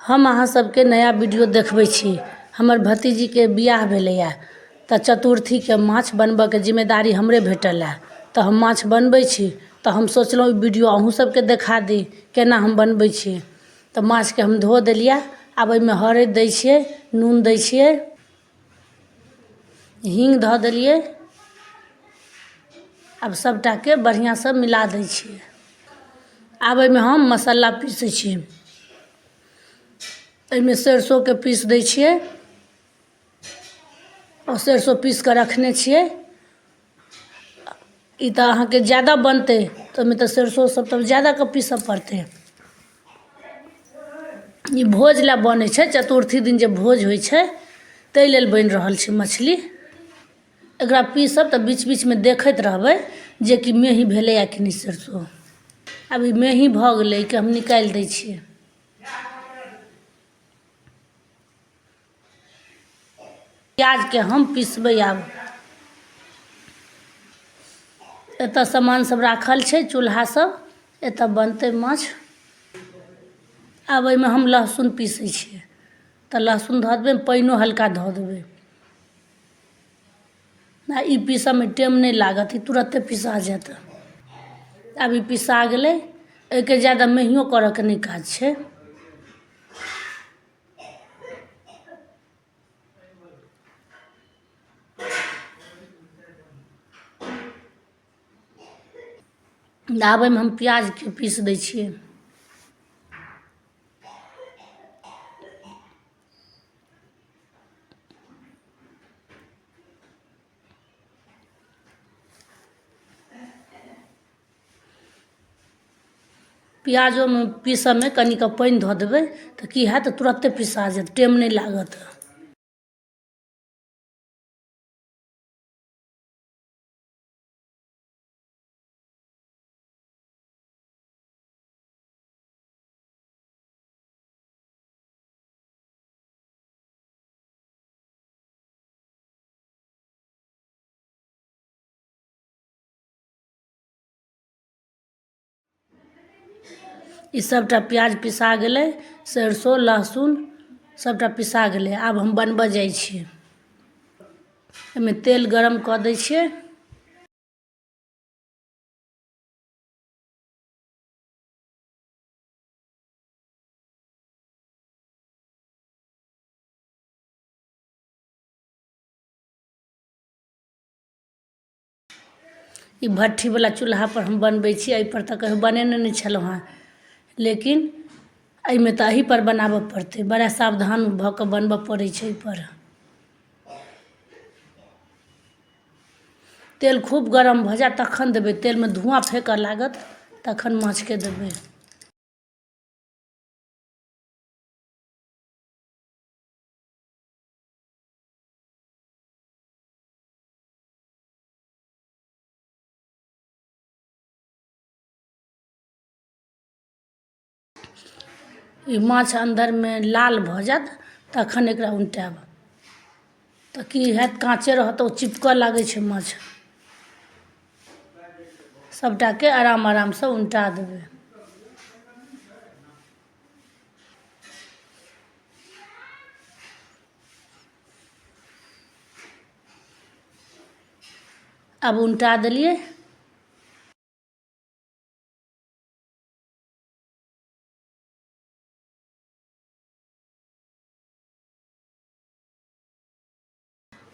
हम अहाँ सबके नया वीडियो देखबै छी। हमर भतीजीके बियाह भेलैए तऽ चतुर्थीके माछ बनबऽके जिम्मेदारी हमरे भेटल हँ, तऽ हम माछ बनबै छी। तऽ हम सोचलहुँ ई वीडियो अहूँ सबके देखा दी केना हम बनबै छी। तऽ माछके हम धो देलियै, आब एहिमे हरैद दै छियै, नून दै छियै, हीङ्ग धऽ देलियै। आब सबटाके बढ़िआँसँ मिला दै छियै। आब एहिमे हम मसाला पीसै छी। एहिमे सरिसोके पीस दै छियै। ओ सरिसो पीस कऽ रखने छियै। ई तऽ अहाँके ज्यादा बनतै तऽ ओहिमे तऽ सरिसो सब तऽ ज्यादाके पीसऽ पड़तै। ई भोज लए बनै छै, चतुर्थी दिन जे भोज होइ छै ताहि लेल बनि रहल छै मछली। एकरा पीसब तऽ बीच बीचमे देखैत रहबै जेकि मेही भेलैए कि नहि सरिसो। आब ई मेही भऽ गेलै, एहिके हम निकालि दै छियै। प्याजके हम पिसबै। आब एतऽ सामान सब राखल छै, चूल्हा सब, एतऽ बनतै माछ। आब एहिमे हम लहसुन पीसै छियै, तऽ लहसुन धऽ देबै, पानिओ हल्का धऽ देबै। आ ई पीसऽमे टाइम नहि लागत, ई तुरत्ते पिसा जायत। आब ई पिसा गेलै, एहिके ज्यादा मेहियो करऽके नहि काज छै। आब एहिमे हम प्याजके पीस दै छियै। प्याजोमे पीसऽमे कनिके पानि धऽ देबै तऽ की हैत, तुरत्ते पिसा जायत, टाइम नहि लागत। ई सबटा प्याज पिसा गेलै, सरिसो लहसुन सबटा पिसा गेलै। आब हम बनबऽ जाइ छियै। एहिमे तेल गरम कऽ दै छियै। ई भट्ठीवला चूल्हापर हम बनबै छी। एहिपर तऽ कहियो बनेने नहि छलहुँ हँ, लेकिन एहिमे तऽ एहीपर बनाबऽ पड़तै। बड़ा सावधान भऽ कऽ बनबऽ पड़ै छै एहिपर। तेल खूब गरम भऽ जायत तखन देबै। तेलमे धुआँ फेकऽ लागत तखन माछके देबै। ई माछ अन्दरमे लाल भऽ जायत तखन एकरा उनटायब तऽ की हैत, काँचे रहत तऽ ओ चिपकऽ लागै छै माछ। सभटाके आराम आरामसँ उनटा देबै। आब उनटा देलियै।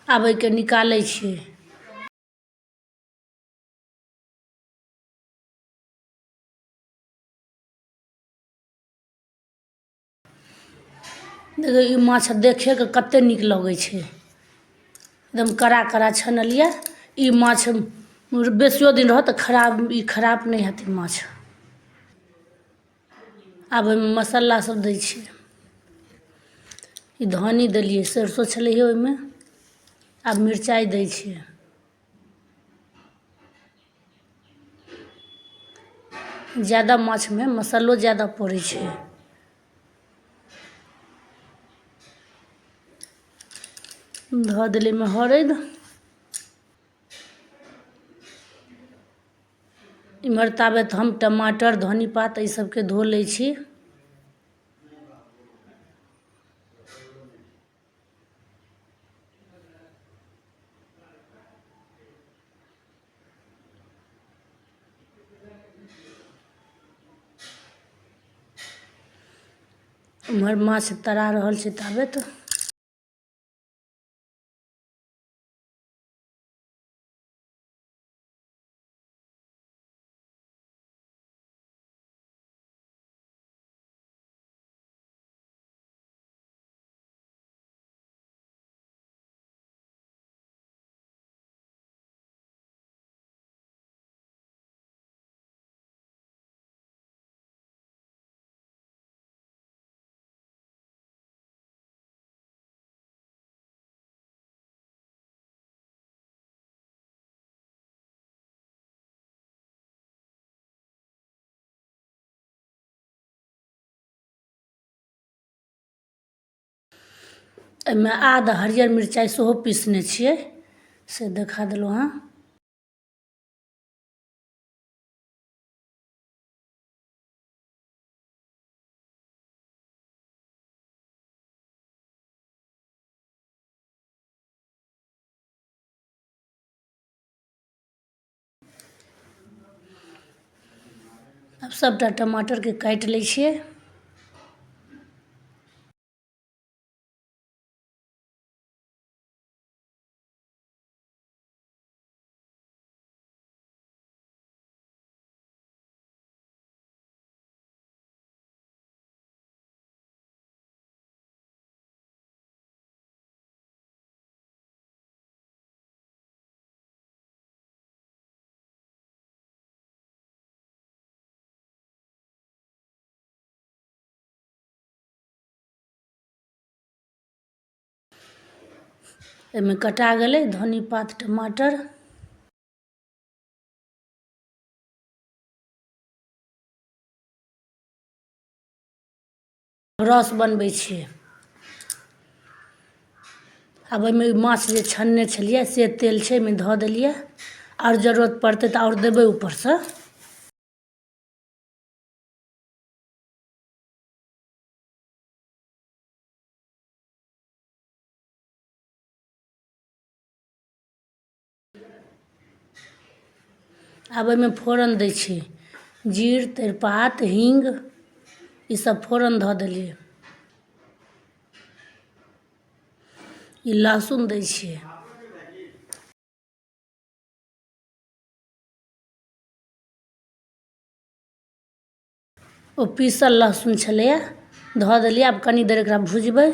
आब एहिके निकालै छियै। देखियौ, ई माछ देखैके कतेक नीक लगै छै, एकदम कड़ा कड़ा छनल यऽ। ई माछ बेसियो दिन रहत तऽ खराब, ई खराब नहि हैत ई माछ। आब ओहिमे मसाला सब दै छियै। ई धन्नी देलियै, सरिसो छलैहे ओहिमे। आब मिरचाइ दै छियै। जादा माछमे मसल्लो जादा पड़ै छै। धऽ देलियै ओहिमे हरैद। इम्हर ताबत हम टमाटर, धन्नी पात एहि सबके धो लै छी। उम्हर माछ तरा रहल छै ताबत। एहिमे आद हरियर मिरचाइ सेहो पीसने छियै, से देखा देलहुँ हँ। आब सबटा टमाटरके काटि लै छियै। एहिमे कटा गेलै धन्नी पात, टमाटर। रस बनबै छियै। आब ओहिमे माछ जे छनने छलियै से तेल छै, ओहिमे धऽ देलियै। आओर जरूरत पड़तै तऽ आओर देबै ऊपरसँ। आब ओहिमे फोरन दै छी, जीर, तेजपात, हींग, ईसब फोरन धऽ देलियै। ई लहसुन दै छियै। ओ पीसल लहसुन छलैए, धऽ देलियै। आब कनि देर एकरा भुजबै।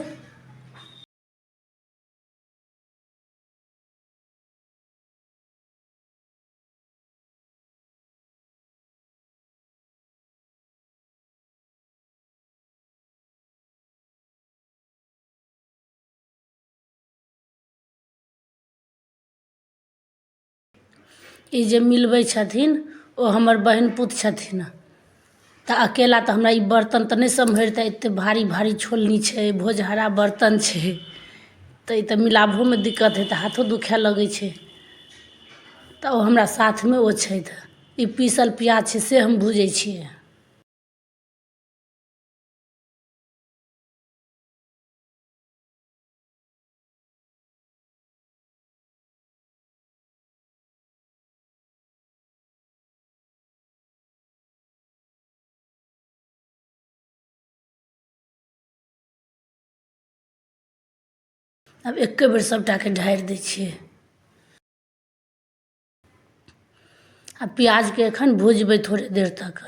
ई जे मिलबै छथिन ओ हमर बहिन पुत छथिन। तऽ अकेला तऽ हमरा ई बर्तन तऽ नहि सम्हरितै, एतेक भारी भारी छोलनी छै, भोजहरा बर्तन छै, तऽ ई तऽ मिलाबहोमे दिक्कत हेतै, हाथो दुखाए लगै छै। तऽ ओ हमरा साथमे ओ छथि। ई पीसल प्याज छै, से हम भुजै छियै। आब एके बेर सभटाके ढारि दै छियै। आ प्याजके एखन भुजबै थोड़े देर तक।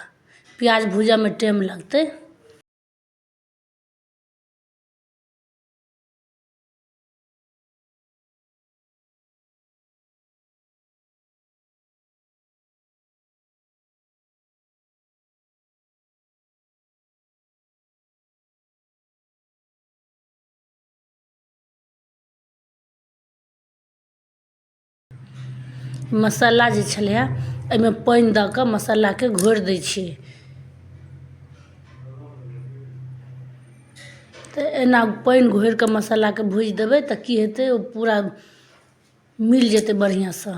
प्याज भूजऽमे टाइम लगतै। मसाला जे छलैए एहिमे पानि दऽ कऽ मसालाके घोरि दै छियै। तऽ एना पानि घोरि कऽ मसालाके भूजि देबै तऽ की हेतै, ओ पूरा मिल जेतै बढ़िआँसँ।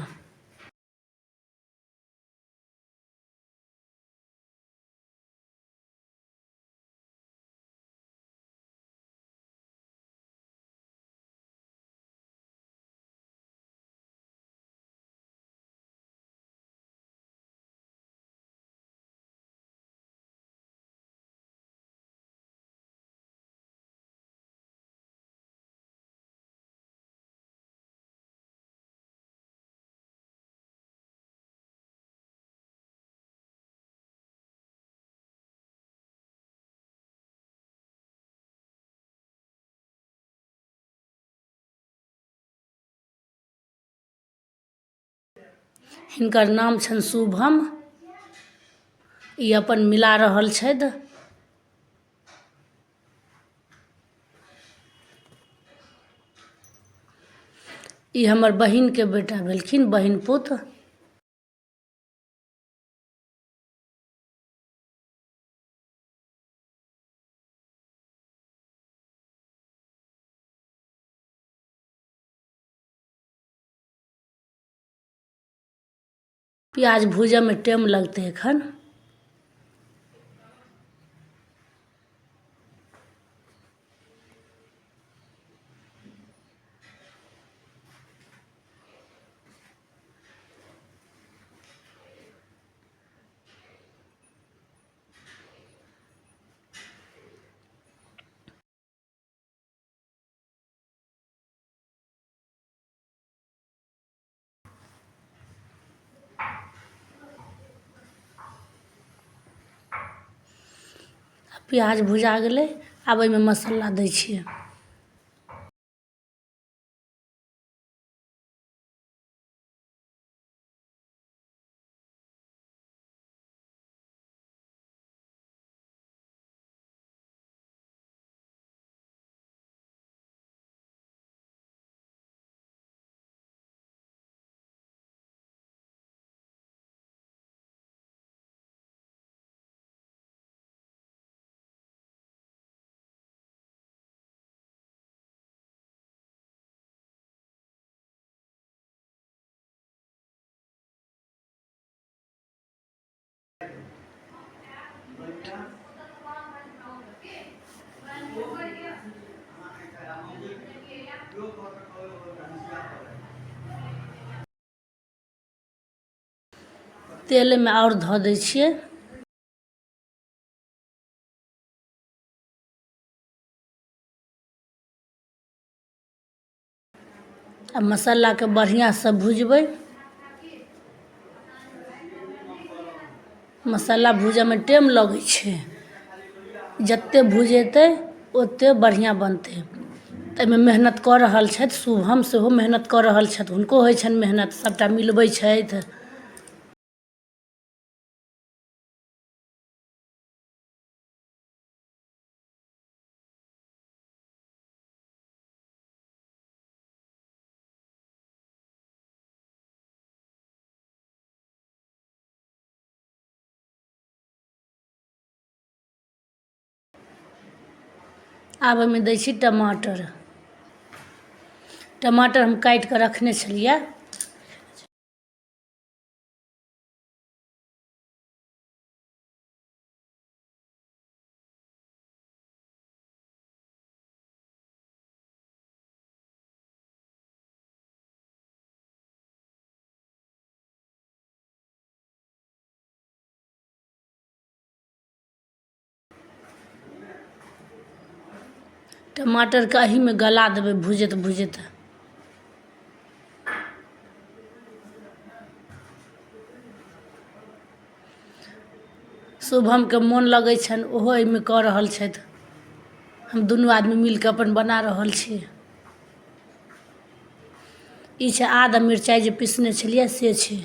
हिनकर नाम छनि शुभम। ई अपन मिला रहल छथि। ई हमर बहिनके बेटा भेलखिन, बहिन पुत। प्याज भूजऽमे टाइम लगतै एखन। प्याज भुजा गेलै, आब एहिमे मसाला दै छियै। तेलमे आओर धऽ दै छियै। आ मसालाके बढ़िआँसँ भुजबै। मसाला भूजऽमे टाइम लगै छै, जतेक भुजेतै ओतेक बढ़िआँ बनतै। ताहिमे मेहनत कऽ रहल छथि शुभम, सेहो मेहनत कऽ रहल छथि, हुनको होइ छनि मेहनत, सभटा मिलबै छथि। आब ओहिमे दै छी टमाटर। टमाटर हम काटि कऽ रखने छलियै। टमाटरके एहिमे गला देबै भुजैत भुजैत। शुभमके मोन लगै छनि, ओहो एहिमे कऽ रहल छथि। हम दुनू आदमी मिलि कऽ अपन बना रहल छी। ई छै आद आ मिरचाइ जे पिसने छलियै से छै।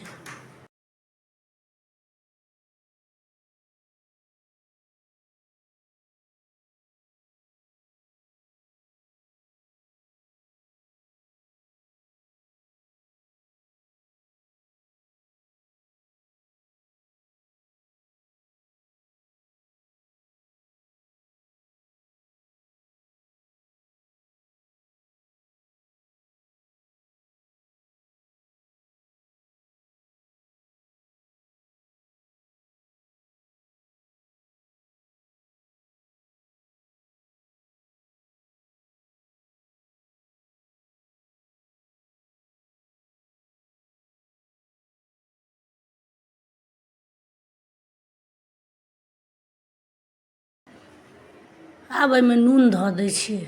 आब एहिमे नून धऽ दै छियै।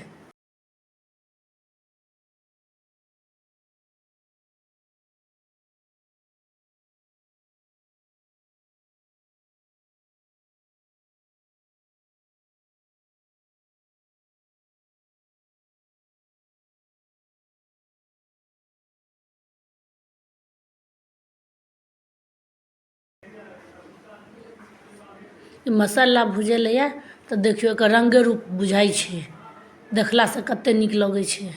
ई मसाला भुजेलैए तऽ देखियौ एकर रङ्गे रूप बुझाइ छै, देखलासँ कते नीक लगै छै।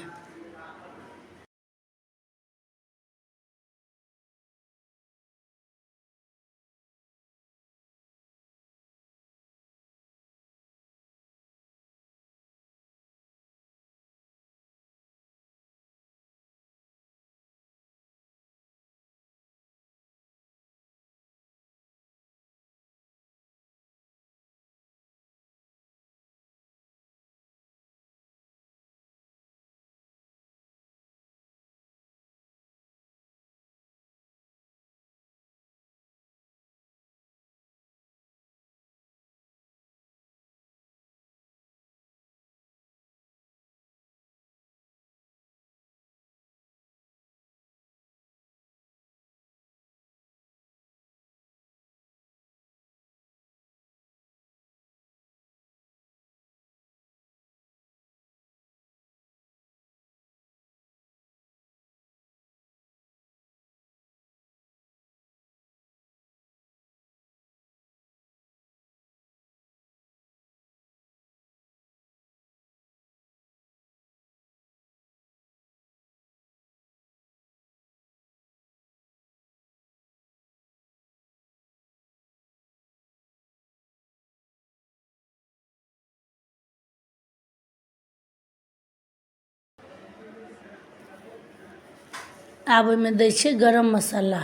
आब ओहिमे दै छियै गरम मसाला।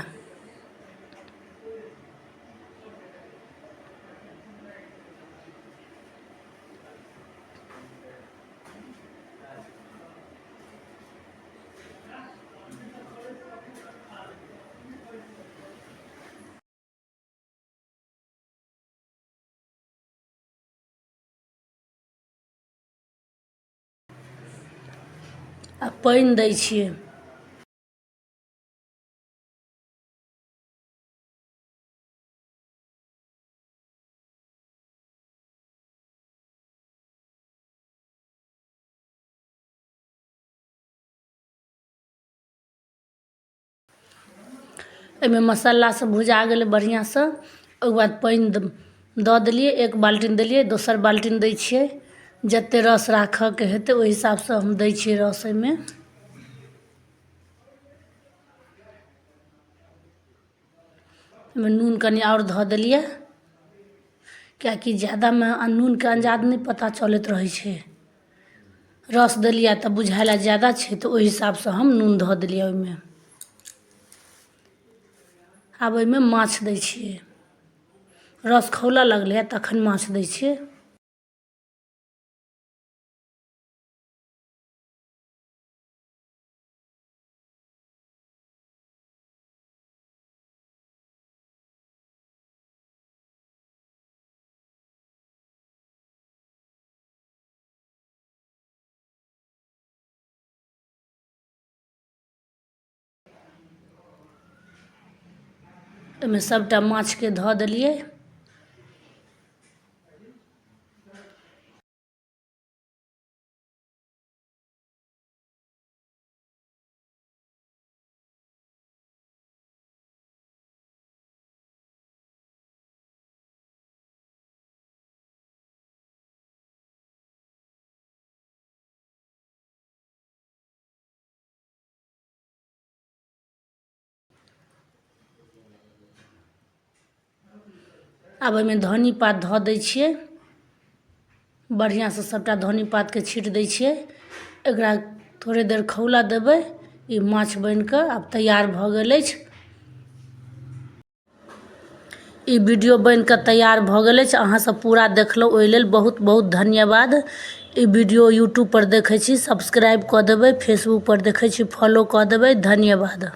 आ पानि दै छियै। एहिमे मसाला सब भुजा गेलै बढ़िआँसँ। ओहिके बाद पानि दऽ देलियै, एक बाल्टीन देलियै, दोसर बाल्टीन दै छियै। जते रस राखऽके हेतै ओहि हिसाबसँ हम दै छियै रस एहिमे। एहिमे नून कनि आओर धऽ देलियै, किएकि जादामे नूनके अन्दाज नहि पता चलैत रहै छै। रस देलियै तऽ बुझाइले जादा छै, तऽ ओहि हिसाबसँ हम नून धऽ देलियै ओहिमे। आब ओहिमे माछ दै छियै। रस खौलऽ लगलै तखन माछ दै छियै। एहिमे सभटा माछके धऽ देलियै। आब ओहिमे धन्नी पात धऽ दै छियै। बढ़िआँसँ सभटा धन्नी पातके छीटि दै छियै। एकरा थोड़े देर खौलऽ देबै। ई माछ बनिकऽ आब तैयार भऽ गेल अछि। ई वीडियो बनिकऽ तैयार भऽ गेल अछि। अहाँ सब पूरा देखलहुँ, ओहि लेल बहुत बहुत धन्यवाद। ई वीडियो यूट्यूबपर देखै छी, सब्सक्राइब कऽ देबै। फेसबुकपर देखै छी, फॉलो कऽ देबै। धन्यवाद।